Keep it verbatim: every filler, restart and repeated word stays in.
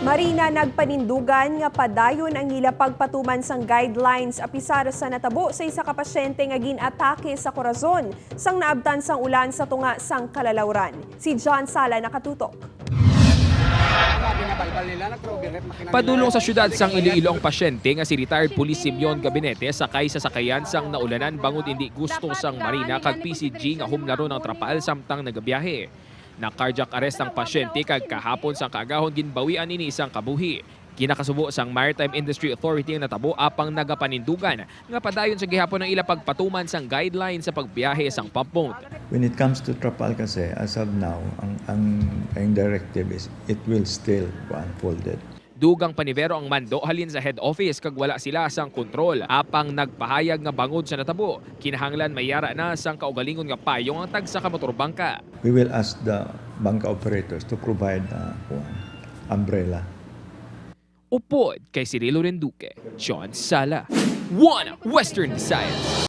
Marina nagpanindugan nga padayon ang ila pagpatuman sang guidelines apisar sa natabo sa isa ka pasyente nga gin-atake sa korazon sang naabtan sang ulan sa tunga sang kalalawran. Si John Sala nakatutok. Padulong sa siyudad sang Iloilo ang pasyente nga si retired Police Simeon Gabinete sakay sa sakayan sang naulanan bangod indi gusto sang Marina kag P C G nga humlaron ang trapal samtang nagabiyahe. Na-cardiac arrest ang pasyente kag kahapon sang kaagahon ginbawian ini sang kabuhi. Ginakasubo sang Maritime Industry Authority ang natabo apang nagapanindugan nga padayon sa gihapon ang ila pagpatuman sang guidelines sa pagbiyahe sang pump boat. When it comes to trapal kasi, as of now, ang, ang, ang directive is it will still unfolded. Dugang panibero ang mando halin sa head office kag wala sila sang kontrol. Apang nagpahayag nga bangod sa natabo, kinahanglan mayara na sang kaugalingon nga payong ang tagsa ka motorbangka. We will ask the bangka operators to provide uh, kuwan, umbrella. Upod kay Cirilo Renduque, John Sala, One Western Visayas.